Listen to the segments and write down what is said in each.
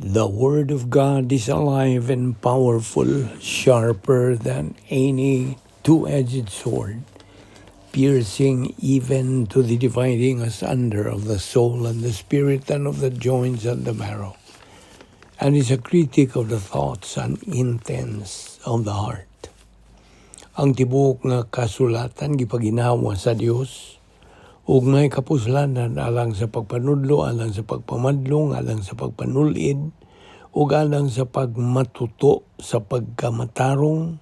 The Word of God is alive and powerful, sharper than any two-edged sword, piercing even to the dividing asunder of the soul and the spirit and of the joints and the marrow, and is a critic of the thoughts and intents of the heart. Ang tibuok nga kasulatan gipaginhawa sa Dios ug may kapuslanan alang sa pagpanudlo, alang sa pagpamadlong, alang sa pagpanulid, ug alang sa pagmatuto sa pagkamatarong,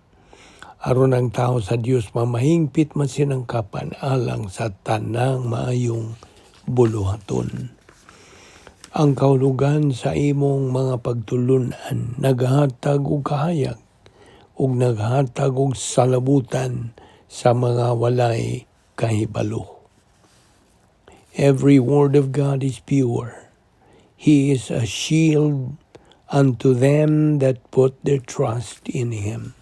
aron ang tao sa Dios mamahingpit masinangkapan alang sa tanang maayong buluhaton. Ang kahulugan sa imong mga pagtulunan naghatag og kahayag ug naghatag og salabutan sa mga walay kahibalo. Every word of God is pure. He is a shield unto them that put their trust in Him.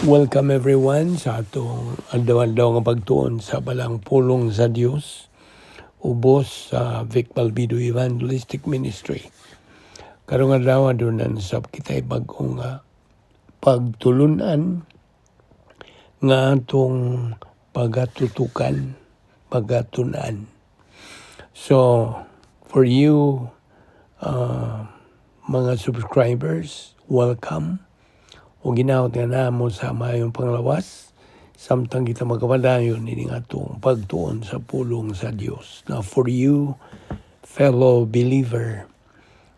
Welcome, everyone, sa atong adlaw-adlaw nga pagtuon sa balaang pulong sa Dios ubos sa Vic Balbido Evangelistic Ministry. Karong adlaw, aduna sab kitay bag-ong pagtulunan nga atong pagatutukan, pagatunan. So, for you, mga subscribers, welcome. O ginawat nga namo sa mayong panglawas, samtang kita magkapadayon ini atong pagtuon sa pulong sa Dios. Now, for you, fellow believer,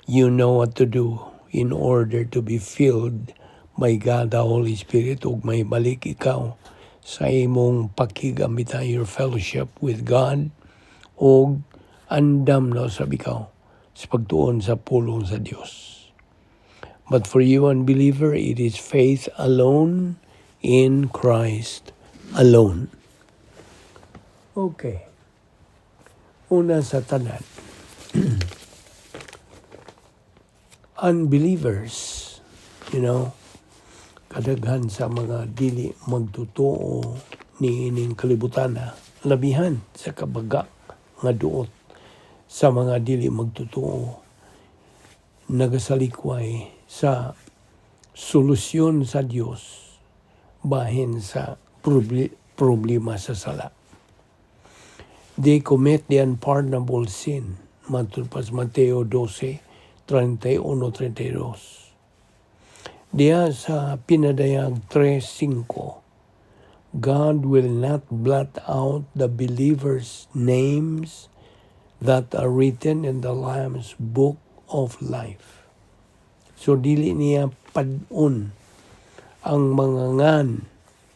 you know what to do in order to be filled by God the Holy Spirit ug may balik ikaw sa imong pakigamita, your fellowship with God, og andam na usab ikaw sa pagtuon sa pulong sa Dios. But for you, unbeliever, it is faith alone in Christ alone. Okay. Una sa tanan, unbelievers, kadaghan sa mga dili magtotoo ni ining kalibutana, labihan sa kabaga nga duot sa mga dili magtotoo, nagasalikway sa solusyon sa Dios bahin sa problema sa sala. They commit the unpardonable sin. Matud pa sa Mateo 12, 31-32. Diya sa Pinadayag 3.5, God will not blot out the believers' names that are written in the Lamb's Book of Life. So dili niya pad-on ang mga ngan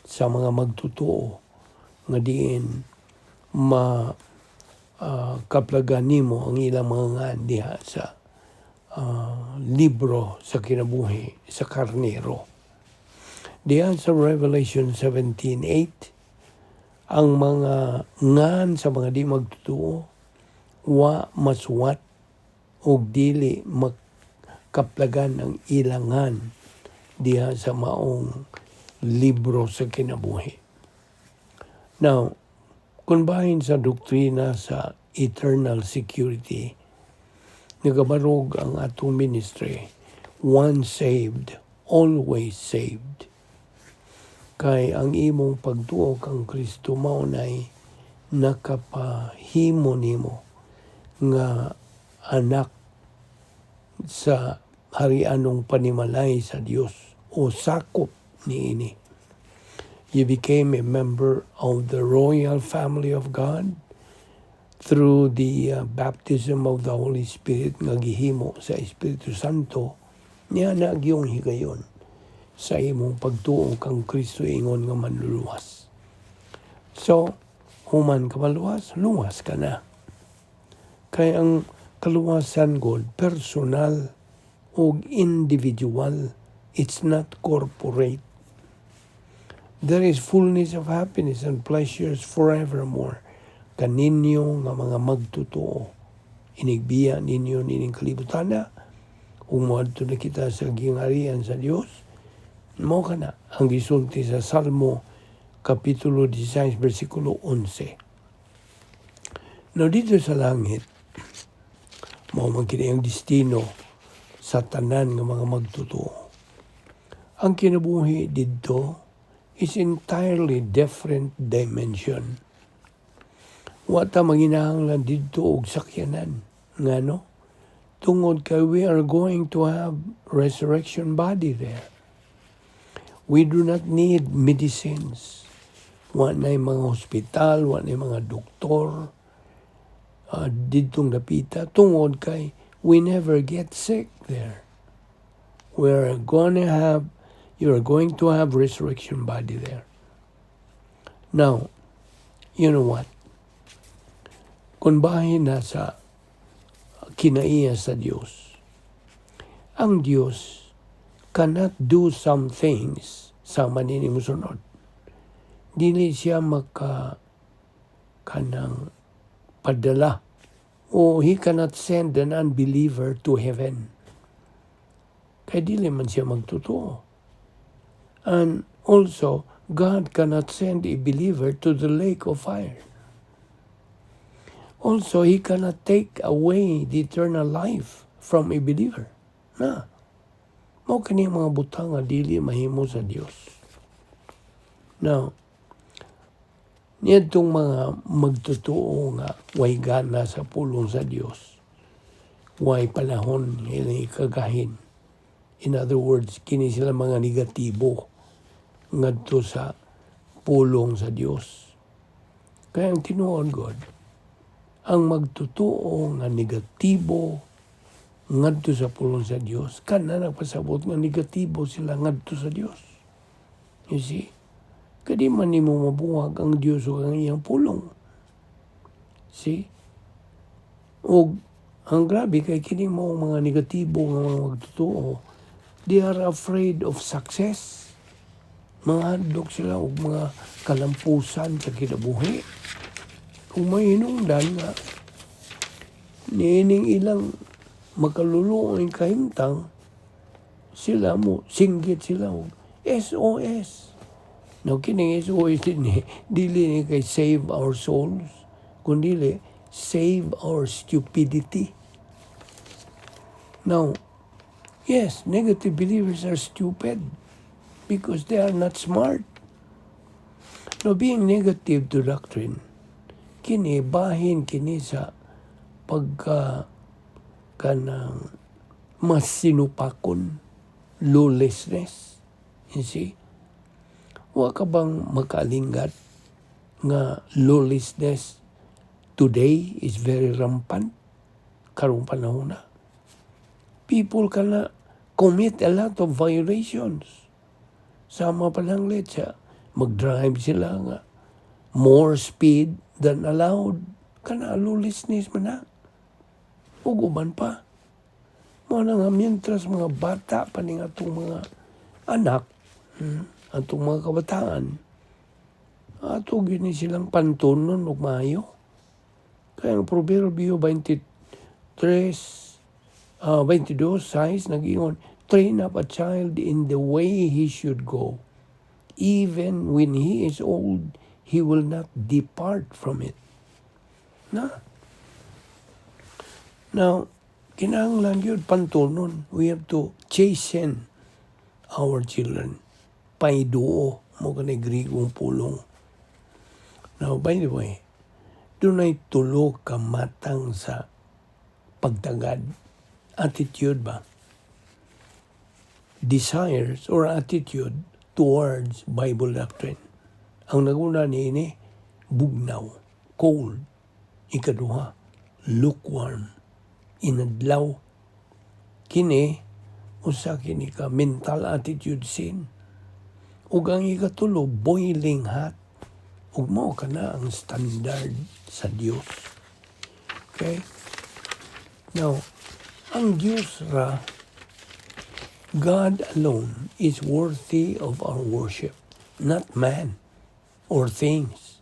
sa mga magtotoo nga diin ma kaplagan nimo ang ilang mga ngan diha sa libro sa kinabuhi sa Karnero. Diha sa Revelation 17:8, ang mga ngan sa mga di magtotoo wa masuwat og dili makaplagan ang ilang ngan diha sa maong libro sa kinabuhi. Now, kung bahin sa doktrina sa eternal security, nagabarog ang atong ministry, once saved, always saved. Kay ang imong pagtuo kang Kristo mao nay nakapahimo nimo nga anak sa harianong panimalay sa Dios o sakop niini. You became a member of the royal family of God through the baptism of the Holy Spirit nga gihimo sa Espiritu Santo niya na gyung higayon sa imong pagtuo kang Kristo ingon nga manluluwas. So, human ka maluwas, luwas ka na. Kay ang kaluwasan god personal ug individual. It's not corporate. There is fullness of happiness and pleasures forevermore kaninyo nga mga magtotoo. Inigbiya ninyo nining kalibutana ug moadto na kita sa gingharian sa Dios. Mao kana ang gisulti sa Salmo Kapitulo 16 versikulo 11. Now, dito sa langit, Mao man kini ang destino sa tanan nga mga magtotoo. Ang kinabuhi didto is entirely different dimension. Wa ta manginahanglan didto og sakyanan. Ngano? Tungod kay we are going to have resurrection body there. We do not need medicines. Wa na mga hospital, wa na mga doktor didtong dapita tungod kay we never get sick there. We're gonna have you're going to have resurrection body there. Now, you know what? Kung bahin na sa kinaiya sa Dios, ang Dios cannot do some things sa niini musunod. Dili siya maka kanang padala o he cannot send an unbeliever to heaven. Kay dili man siya magtotoo. And also, God cannot send a believer to the lake of fire. Also, He cannot take away the eternal life from a believer. Na. Mao kini mga butang nga dili mahimo sa Dios. Now, niadtong mga magtotoo nga way gana sa pulong sa Dios, way panahon ilang ikagahin. In other words, kini sila mga negatibo ngadto sa pulong sa Dios. Kaya ang tinuod gud, ang magtotoo nga negatibo ngadto sa pulong sa Dios, kana nagpasabot nga negatibo sila ngadto sa Dios. You see? Kay di man nimo mabuhag ang Dios ug ang iyang pulong. See? Ug ang grabe kay kini mao mga negatibo nga mga magtotoo, they are afraid of success. Mga hadlok sila og mga kalampusan sa kinabuhi. Kung may hinungdan nga niining ilang makaluluoy kahimtang, sila mo singgit sila og SOS. Now, kining SOS din dili ni kay save our souls, kundi save our stupidity. Now, yes, negative believers are stupid because they are not smart. Now, being negative to doctrine, kini bahin kini sa pagka kanang mas sinupakon, lawlessness. You see? Wa ka bang makalingat nga lawlessness today is very rampant karong panahon na? People kana commit a lot of violations. Sama pa lang siya, mag-drive sila nga more speed than allowed. Kana lawlessness man na. Ug uban pa. Mao na nga mientras mga bata pa ning atong mga anak, atong mga kabataan, ato gyud ni silang pantunon og maayo. Kaya ang Proverbio 23, 22:6 nag-ingon, "Train up a child in the way he should go. Even when he is old, he will not depart from it." Na. Now, kinahanglan yun pantunon. We have to chasten our children. Paiduo mao kani Grigong pulong. Now, by the way, dunay tulo ka matang sa pagtagad. Attitude ba? Desires or attitude towards Bible doctrine. Ang naguna niini, bugnaw, cold. Ikaduha, lukewarm, inadlaw. Kini, usa kini ka mental attitude sin. Ug ang ikatulo, boiling hot. Ug mao kana ang standard sa Dios. Okay? Now, ang Dios ra, God alone is worthy of our worship, not man or things.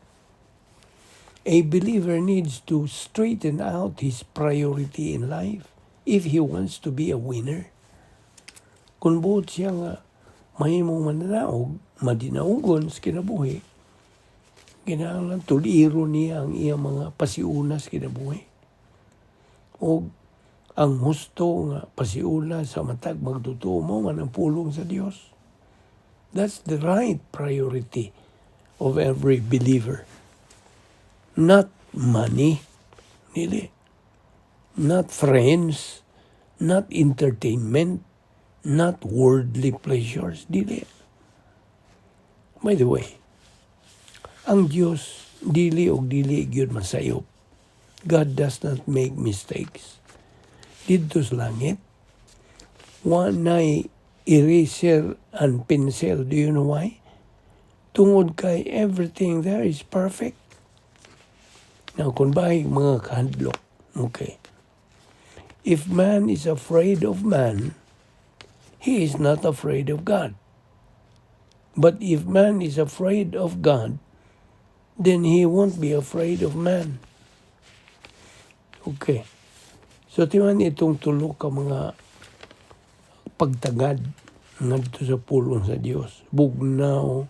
A believer needs to straighten out his priority in life if he wants to be a winner. Kung buot siya nga mahimong mananaog, madinaugon sa kinabuhi, kinahanglan tuliro niya ang iyang mga pasiuna sa kinabuhi. O Ang husto nga pasiuna sa matag magtotoo mao man ang pulong sa Dios. That's the right priority of every believer. Not money, dili. Not friends, not entertainment, not worldly pleasures, dili. By the way, ang Dios dili og dili gyud masayop. God does not make mistakes. Didto sa langit, wa nay eraser and pencil. Do you know why? Tungod kay everything there is perfect. Now, kung bahay mga kahadlok, okay. If man is afraid of man, he is not afraid of God. But if man is afraid of God, then he won't be afraid of man. Okay. So, timan itong tulo ka mga pagtagad ngadto sa pulong sa Dios. Bugnaw,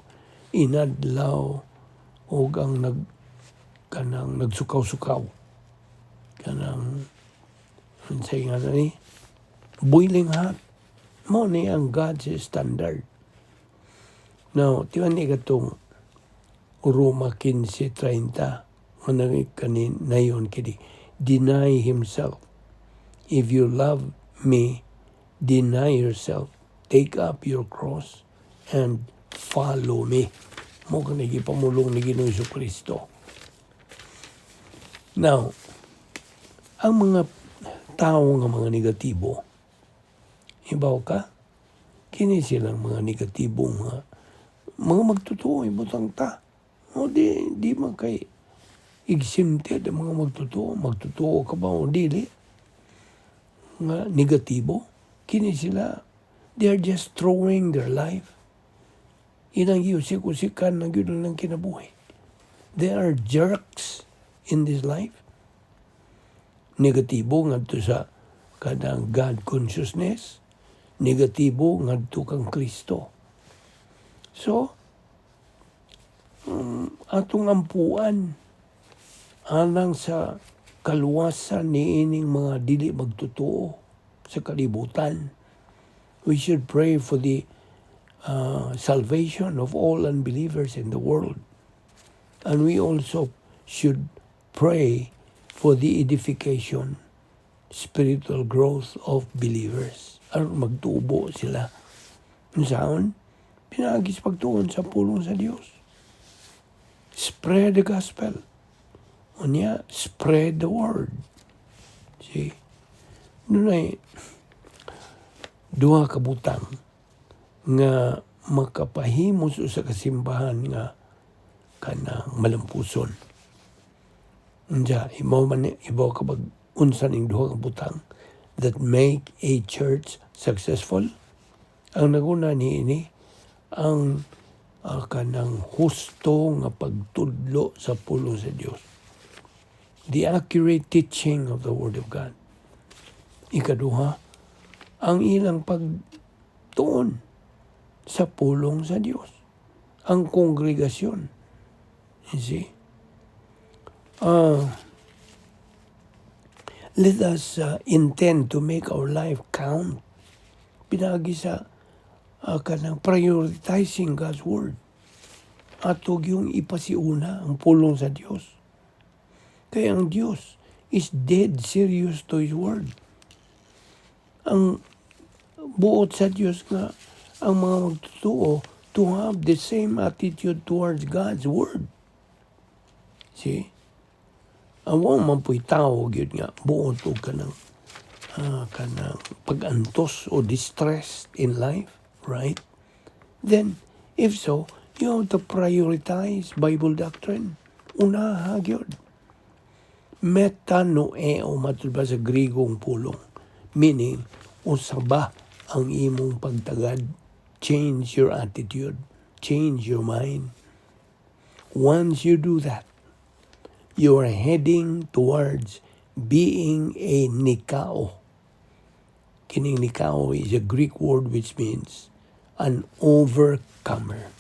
inadlaw, ug ang kanang nagsukaw-sukaw. Kanang unsay nga ni, boiling hot. Mao ni ang God's standard. Now, timan ni katong Roma 15:30 nga kanin nayon kini, "Deny himself. If you love me, deny yourself, take up your cross and follow me." Mao kani gipamulong ni Ginoong Kristo. Now, ang mga tao nga mga negatibo, ibaw ka, kini silang mga negatibo mga magtotoo, ibutang ta. O di man kay exempted ang mga magtotoo. Magtotoo ka ba o dili? Nga negatibo, kini sila, they are just throwing their life. Ilang giusik-usikan ng gyud ng kinabuhi. They are jerks in this life. Negatibo ngadto sa kanang God consciousness, negatibo ngadto kang Kristo. So, atong ampuan alang sa kaluwasan niining mga dili magtotoo sa kalibutan. We should pray for the salvation of all unbelievers in the world. And we also should pray for the edification, spiritual growth of believers. Aron magtubo sila. Unsaon? Pinaagi sa pagtuon sa pulong sa Dios. Spread the gospel. Unya, spread the word. See? Dunay duha ka butang nga makapahimo sa usa ka simbahan nga kanang malampuson. Unsa, ibaw man ibaw ka bag unsa ning duha ka butang that make a church successful? Ang naguna niini ang kanang husto nga pagtudlo sa pulong sa Dios. The accurate teaching of the Word of God. Ikaduha, ang ilang pagtuon sa pulong sa Dios. Ang kongregasyon. You see? Let us intend to make our life count. Pinaagi sa kanang prioritizing God's Word. Ato yung ipasiuna ang pulong sa Dios. Kaya ang Dios is dead serious to His Word. Ang buot sa Dios nga ang mga magtotoo to have the same attitude towards God's Word. See? Ang wa man po'y tao gyud nga buot og kanang pag-antos o distress in life, right? Then, if so, you have to prioritize Bible doctrine. Unaha gyud. Metanoeo matud ba sa Grigong pulong? Meaning, usaba ang imong pagtagad. Change your attitude. Change your mind. Once you do that, you are heading towards being a nikao. Kining nikao is a Greek word which means an overcomer.